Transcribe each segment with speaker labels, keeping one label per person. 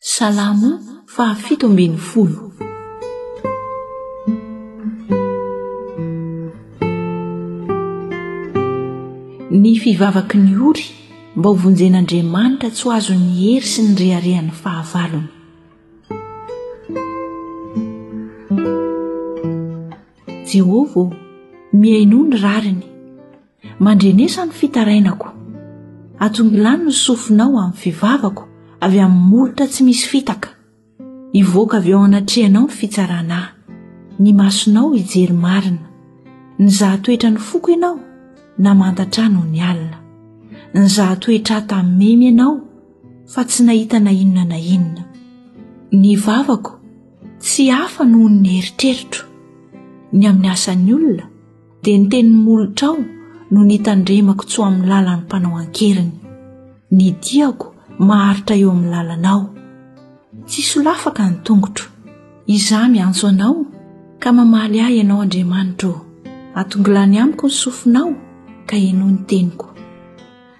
Speaker 1: Salamo fahafito ambin'ny folo. Ny fivavaky ny ory mba ho vonjen'Andriamanitra tsy ho azon'ny hery sy ny reharehan'ny fahavalony. Jehovah ô, mihainoa ny rariny. Mandrenesa ny fitarainako. Atongilano ny sofinao amin'ny fivavako avy amin'ny molotra tsy misy fitaka. Hivoaka avy eo anatrehanao ny fitsarana ahy. Ny masonao hijery marina. Nizaha toetra ny foko ianao, namantatra ahy nony alina. Nizaha toetra ahy tamin'ny memy ianao, fa tsy nahita na inona na inona. Ny vavako tsy hafa noho ny eritreritro. Ny amin'ny asan'ny olona, dia ny tenin'ny molotrao no nitandremako tsy ho amin'ny lalan'ny mpanao an-keriny. Ny diako maharitra eo amin'ny lalanao. Tsy solafaka ny tongotro. Izaho miantso anao, ka mamaly ahy ianao Andriamanitro ô. Atongilany amiko ny sofinao, ka henoy ny teniko.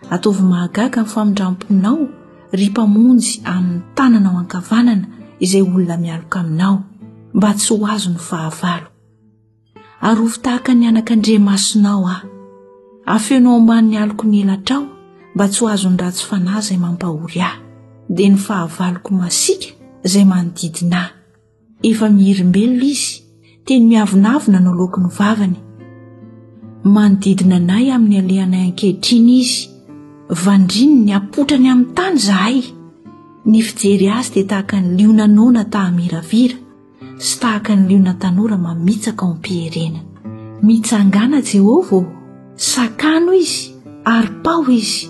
Speaker 1: Ataovy mahagaga ny famindram-ponao, ry Mpamonjy, amin'ny tananao ankavanana izay olona mialoka aminao, mba tsy ho azon'ny fahavalo. Arovy tahaka ny anakandriamasonao aho. Afeno ao ambanin'ny aloky ny elatrao mba tsy ho azon'ny ratsy fanahy izay mampahory ahy, dia ny fahavaloko masiaka izay manodidina ahy. Efa miherimbelona izy, teny miavonavona no aloaky ny vavany. Manodidina anay amin'ny alehanay ankehitriny izy, vandriny ny apotrany amin'ny tany izahay. Ny fijery azy dia tahaka ny liona noana taha-miravira. sy tahaka ny liona tanora mamitsaka ao am-pierena. Mitsangàna Jehovah ô! Sakano izy, aropaho izy.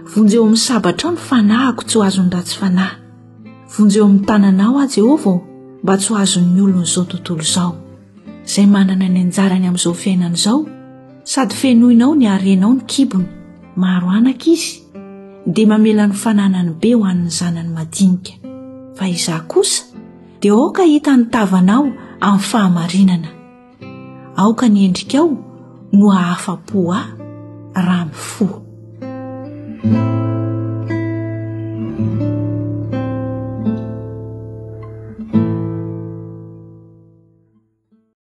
Speaker 1: Vonjeo amin'ny sabatrao ny fanahiko tsy ho azon'ny ratsy fanahy. Vonjeo amin'ny tananao aho, Jehovah ô, mba tsy ho azon'ny olon'izao tontolo izao. Izay manana ny anjarany amin'izao fiainana izao, sady fenoinao ny harenao ny kibony, maro anaka izy, dia mamela ny fananany be ho an'ny zanany madinika. Fa izaho kosa, dia aoka hahita ny tavanao amin'ny fahamarinana. Aoka ny endrikao no hahafa-po ahy raha mifoha.